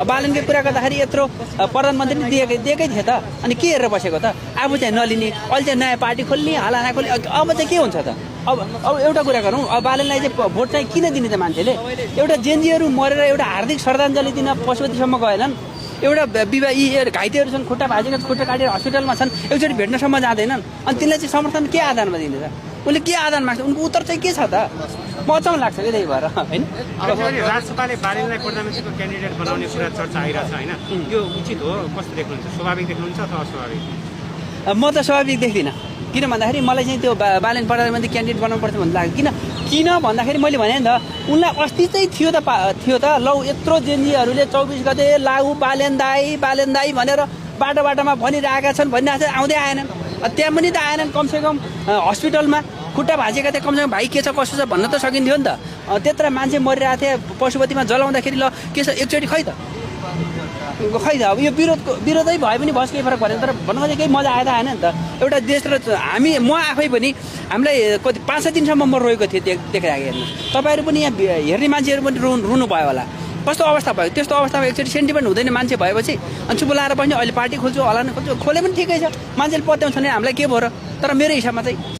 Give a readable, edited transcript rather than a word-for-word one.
बालनको कुरा गर्दाखेरि यत्रो प्रधानमन्त्रीले दिएकै थियो त अनि के हेरेर बसेको त अब चाहिँ नलिने अहिले चाहिँ नयाँ पार्टी खोल्ने हालाना खोल्ने अब चाहिँ के हुन्छ त अब एउटा कुरा गरौँ अब बालनलाई चाहिँ भोट चाहिँ किन दिने त मान्छेले एउटा जेएनजीहरू मरेर एउटा हार्दिक श्रद्धाञ्जली दिन पशुपतिसम्म गएनन् एउटा विवाह यी घाइतेहरू छन् खुट्टा भाँचेको खुट्टा काटेर हस्पिटलमा छन् एकचोटि भेट्नसम्म जाँदैनन् अनि तिनलाई चाहिँ समर्थन के आधारमा दिने त उसले के आधार माग्छ उनको उत्तर चाहिँ के छ त मचाउन लाग्छ कि त्यही भएर होइन राजसभाले बालनलाई प्रधानमन्त्रीको क्यान्डिडेट बनाउने कुरा चर्चा आइरहेछ होइन यो उचित हो कस्तो देख्नुहुन्छ स्वाभाविक देख्नुहुन्छ अथवा अस्वाभाविक म त स्वाभाविक देख्दिनँ किन भन्दाखेरि मलाई चाहिँ त्यो बालन प्रधानमन्त्री क्यान्डिडेट बनाउनुपर्छ भन्ने लाग्यो किन भन्दाखेरि मैले भने नि त उनलाई अस्ति चाहिँ थियो त लौ यत्रो जेएनजीहरूले 24 गते लागु बालन दाई भनेर बाटोमा भनिरहेका छन् भनिरहेको छ आउँदै आएनन् त्यहाँ पनि त आएनन् कमसेकम हस्पिटलमा खुट्टा भाँचेका थिए कमसेकम भाइ के छ कसो छ भन्न त सकिन्थ्यो नि त त्यत्र मान्छे मरिरहेको थिए पशुपतिमा जलाउँदाखेरि ल के छ एकचोटि खै त अब यो विरोधै भए पनि बस केही फरक परेन तर भन्नु चाहिँ केही मजा आएर आएन नि त एउटा देश र म आफै पनि हामीलाई कति 5-6 दिनसम्म म रोएको थिएँ देखिरहेको हेर्नु तपाईँहरू पनि यहाँ हेर्ने मान्छेहरू पनि रुनु भयो होला कस्तो अवस्था भयो त्यस्तो अवस्थामा एकचोटि सेन्टिमेन्ट हुँदैन मान्छे भएपछि अनि चुप लाएर पनि अहिले पार्टी खोल्छु होला खोल्छु खोले पनि ठिकै छ मान्छेले पत्याउँछ नि हामीलाई के भयो र तर मेरो हिसाबमा चाहिँ